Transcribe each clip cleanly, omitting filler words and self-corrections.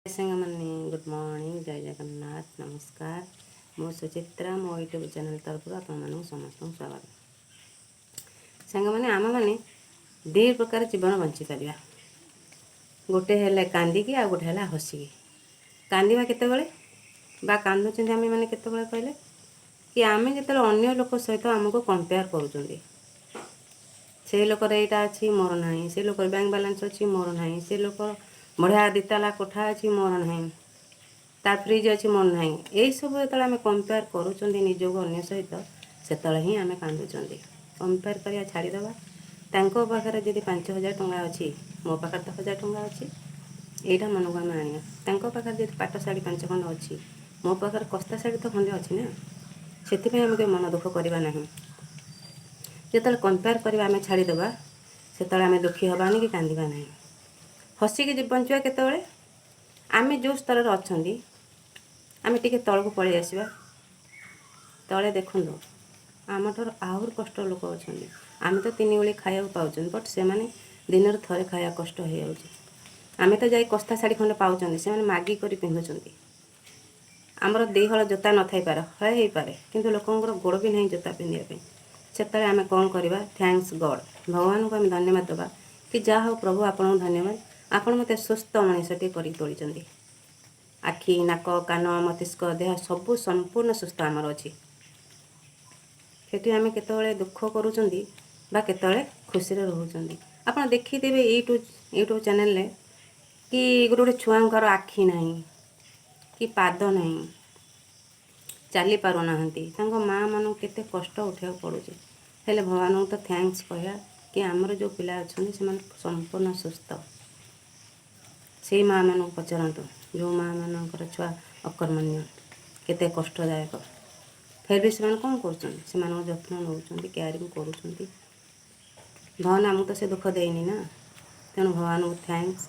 ସାଙ୍ଗମାନେ, good morning, ଜୟ ଜଗନ୍ନାଥ, ନମସ୍କାର। ମୁଁ ସୁଚିତ୍ରା, ମୋ ୟୁଟ୍ୟୁବ୍ ଚ୍ୟାନେଲ୍ ତରଫରୁ ଆପଣମାନଙ୍କୁ ସମସ୍ତଙ୍କୁ ସ୍ୱାଗତ। ସାଙ୍ଗମାନେ, ଆମେମାନେ ଦୁଇ ପ୍ରକାର ଜୀବନ ବଞ୍ଚିପାରିବା। ଗୋଟେ ହେଲା କାନ୍ଦିକି ଆଉ ଗୋଟେ ହେଲା ହସିକି। କାନ୍ଦିବା କେତେବେଳେ ବା କାନ୍ଦୁଛନ୍ତି ଆମେମାନେ କେତେବେଳେ କହିଲେ କି ଆମେ ଯେତେବେଳେ ଅନ୍ୟ ଲୋକ ସହିତ ଆମକୁ କମ୍ପେୟାର କରୁଛନ୍ତି। ସେ ଲୋକର ଏଇଟା ଅଛି, ମୋର ନାହିଁ। ସେ ଲୋକର ବ୍ୟାଙ୍କ ବାଲାନ୍ସ ଅଛି, ମୋର ନାହିଁ। ସେ ଲୋକର ବଢ଼ିଆ ଦିତାଲା କୋଠା ଅଛି, ମୋର ନାହିଁ। ତା ଫ୍ରିଜ୍ ଅଛି, ମୋର ନାହିଁ। ଏଇସବୁ ଯେତେବେଳେ ଆମେ କମ୍ପେୟାର କରୁଛନ୍ତି ନିଜକୁ ଅନ୍ୟ ସହିତ, ସେତେବେଳେ ହିଁ ଆମେ କାନ୍ଦୁଛନ୍ତି। କମ୍ପେୟାର କରିବା ଛାଡ଼ିଦେବା। ତାଙ୍କ ପାଖରେ ଯଦି 5000 ଟଙ୍କା ଅଛି, ମୋ ପାଖରେ ତ 1000 ଟଙ୍କା ଅଛି, ଏଇଟା ମନକୁ ଆମେ ଆଣିବା। ତାଙ୍କ ପାଖରେ ଯଦି ପାଟ ଶାଢ଼ୀ ପାଞ୍ଚ ଖଣ୍ଡ ଅଛି, ମୋ ପାଖରେ କସ୍ତା ଶାଢ଼ୀ ତ ଖଣ୍ଡେ ଅଛି ନା। ସେଥିପାଇଁ ଆମେ କେବେ ମନ ଦୁଃଖ କରିବା ନାହିଁ। ଯେତେବେଳେ କମ୍ପେୟାର କରିବା ଆମେ ଛାଡ଼ିଦେବା, ସେତେବେଳେ ଆମେ ଦୁଃଖୀ ହେବାନି କି କାନ୍ଦିବା ନାହିଁ। ହସିକି ବଞ୍ଚିବା କେତେବେଳେ? ଆମେ ଯେଉଁ ସ୍ତରରେ ଅଛନ୍ତି, ଆମେ ଟିକେ ତଳକୁ ପଳେଇ ଆସିବା। ତଳେ ଦେଖନ୍ତୁ, ଆମଠାରୁ ଆହୁରି କଷ୍ଟ ଲୋକ ଅଛନ୍ତି। ଆମେ ତ ତିନି ଓଳି ଖାଇବାକୁ ପାଉଛନ୍ତି, ବଟ୍ ସେମାନେ ଦିନରେ ଥରେ ଖାଇବା କଷ୍ଟ ହେଇଯାଉଛି। ଆମେ ତ ଯାଇ କସ୍ତା ଶାଢ଼ୀ ଖଣ୍ଡେ ପାଉଛନ୍ତି, ସେମାନେ ମାଗି କରି ପିନ୍ଧୁଛନ୍ତି। ଆମର ଦୁଇ ହଳ ଜୋତା ନଥାଇପାରେ, ହଳେ ହେଇପାରେ, କିନ୍ତୁ ଲୋକଙ୍କର ଗୋଡ଼ ବି ନାହିଁ ଜୋତା ପିନ୍ଧିବା ପାଇଁ। ସେତେବେଳେ ଆମେ କ'ଣ କରିବା? Thanks ଗଡ଼୍, ଭଗବାନଙ୍କୁ ଆମେ ଧନ୍ୟବାଦ ଦେବା କି ଯାହା ହଉ ପ୍ରଭୁ, ଆପଣଙ୍କୁ ଧନ୍ୟବାଦ, ଆପଣ ମୋତେ ସୁସ୍ଥ ମଣିଷଟିଏ କରିକି ତୋଳିଛନ୍ତି। ଆଖି, ନାକ, କାନ, ମସ୍ତିଷ୍କ, ଦେହ ସବୁ ସମ୍ପୂର୍ଣ୍ଣ ସୁସ୍ଥ ଆମର ଅଛି। ସେଠି ଆମେ କେତେବେଳେ ଦୁଃଖ କରୁଛନ୍ତି ବା କେତେବେଳେ ଖୁସିରେ ରହୁଛନ୍ତି? ଆପଣ ଦେଖିଥିବେ ୟୁଟ୍ୟୁବ୍ ଚ୍ୟାନେଲରେ କି ଗୋଟେ ଗୋଟେ ଛୁଆଙ୍କର ଆଖି ନାହିଁ କି ପାଦ ନାହିଁ, ଚାଲି ପାରୁନାହାନ୍ତି। ତାଙ୍କ ମାଆମାନଙ୍କୁ କେତେ କଷ୍ଟ ଉଠେଇବାକୁ ପଡ଼ୁଛି। ହେଲେ ଭଗବାନଙ୍କୁ ତ thanks କହିବା କି ଆମର ଯେଉଁ ପିଲା ଅଛନ୍ତି, ସେମାନେ ସମ୍ପୂର୍ଣ୍ଣ ସୁସ୍ଥ। ସେଇ ମାଆମାନଙ୍କୁ ପଚାରନ୍ତୁ, ଯେଉଁ ମାଆମାନଙ୍କର ଛୁଆ ଅକର୍ମଣ୍ୟ, କେତେ କଷ୍ଟଦାୟକ। ଫେର୍ ବି ସେମାନେ କ'ଣ କରୁଛନ୍ତି? ସେମାନଙ୍କ ଯତ୍ନ ନେଉଛନ୍ତି, କେୟାରିଂ କରୁଛନ୍ତି। ଭଗବାନ ଆମକୁ ତ ସେ ଦୁଃଖ ଦେଇନି ନା, ତେଣୁ ଭଗବାନଙ୍କୁ thanks.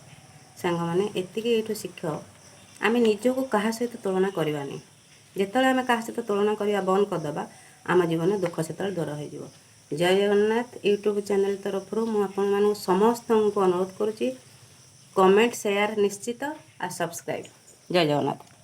ସାଙ୍ଗମାନେ, ଏତିକି ଏଇଠୁ ଶିଖ, ଆମେ ନିଜକୁ କାହା ସହିତ ତୁଳନା କରିବାନି। ଯେତେବେଳେ ଆମେ କାହା ସହିତ ତୁଳନା କରିବା ବନ୍ଦ କରିଦେବା, ଆମ ଜୀବନରେ ଦୁଃଖ ସେତେବେଳେ ଦୂର ହୋଇଯିବ। ଜୟ ଜଗନ୍ନାଥ। ୟୁଟ୍ୟୁବ୍ ଚ୍ୟାନେଲ୍ ତରଫରୁ ମୁଁ ଆପଣମାନଙ୍କୁ ସମସ୍ତଙ୍କୁ ଅନୁରୋଧ କରୁଛି, କମେଣ୍ଟ, ସେୟାର ନିଶ୍ଚିତ ଆଉ ସବସ୍କ୍ରାଇବ୍। ଜୟ ଜଗନ୍ନାଥ।